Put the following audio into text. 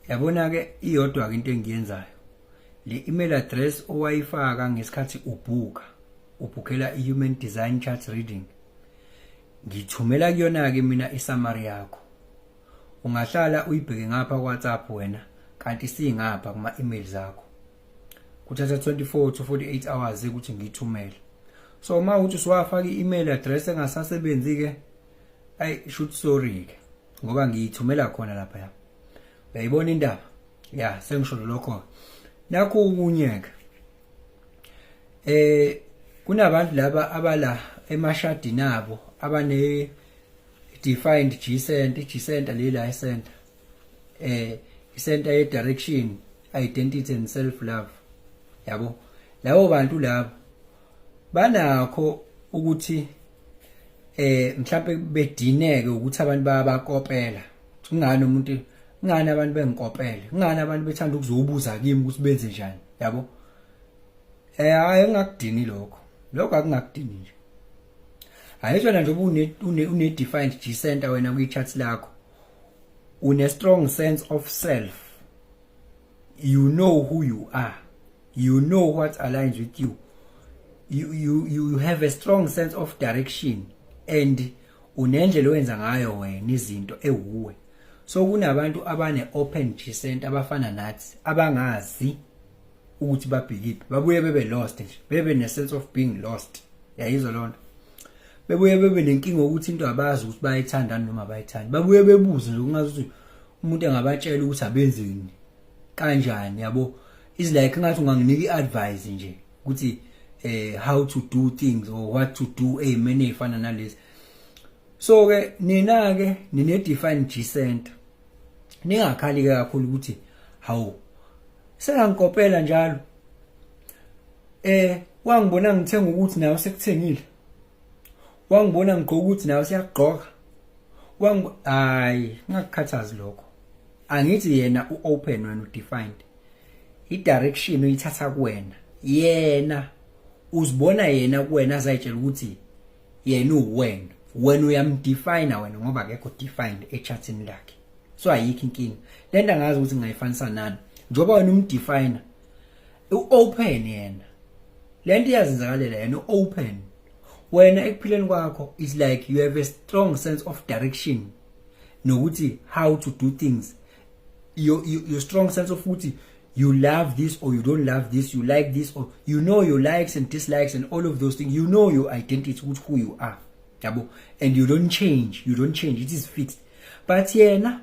Yabona ke, iyodwa ke into engiyenzayo, le email address owayifaka ngesikhathi ubhuka, ubhukhela i-human design chart reading, ngithumela kuyona ke mina isummary yakho. Ungahlala uyibheke ngapha ku WhatsApp wena, kanti singapha kuma email zakho. Kuthatha 24 to 48 hours ukuthi ngiyithumele. So uma uthi usuwafaka i-email address engasasebenzi ke, ay, shoot, sorry ke, ngoba ngiyithumela khona lapha. Ya, uyayibona indaba ya, sengisho lokho. Nakho okunye ke, kunabantu laba abala emashadini abo abane defined G center. G center lela center, i-center ye direction, identity and self love, yabo. Labo bantu labo banakho ukuthi mhlawumbe bedineke ukuthi abantu bayabakopela. Kungani umuntu, kungani abantu bengikopele, kungani abantu bethanda ukuzobuza kimi ukuthi benze njani, yabo? Hayi, engakudini lokho, lokho akungakudini nje. Ayizona nje, une defined G center wena kwi chart lakho, une strong sense of self. You know who you are, you know what aligns with you, you have a strong sense of direction and unendlela owenza ngayo wena izinto ewuwe. So kunabantu abane open G center abafana nathi, abangazi ukuthi babhekiphi, babuye bebe lost nje, bebe ne sense of being lost, yayizwa lonto. Bebuye bebe nenkinga ukuthi into abazi ukuthi bayithanda noma bayithandi, babuye bebuze nje kungazi ukuthi umuntu engabatshela ukuthi abenzeni kanjani, yabo. Is like ngathi unganginika iadvice nje ukuthi how to do things or what to do ezimene ezifana nalezi. So ke nina ke nine defined G center, ningakhali ke kakhulu ukuthi hawu, sengangikopela njalo, wangibona ngithenga ukuthi nawe sekuthengile, wangibona ngigqoka ukuthi nawe siyagqoka, wangi hayi, ngakukhathazi lokho. Angithi yena uopen, wena udefined, i-direction uyithatha kuwena. Yena uzibona yena kuwena, azayitshela ukuthi yena uwena, wena uyamdefine wena, ngoba akekho defined echartini lakhe. So ayikho inkinga lento. Angazi ukuthi ngingayifanisa nani, njengoba wena umdefine, uopen yena, lento iyazenzakalela. Yena uopen, wena ekuphileni kwakho is like you have a strong sense of direction nokuthi how to do things, your strong sense of ukuthi you love this or you don't love this, you like this or you know your likes and dislikes and all of those things. You know your identity, ukuthi who you are, yabo, and you don't change, you don't change, it is fixed. But yena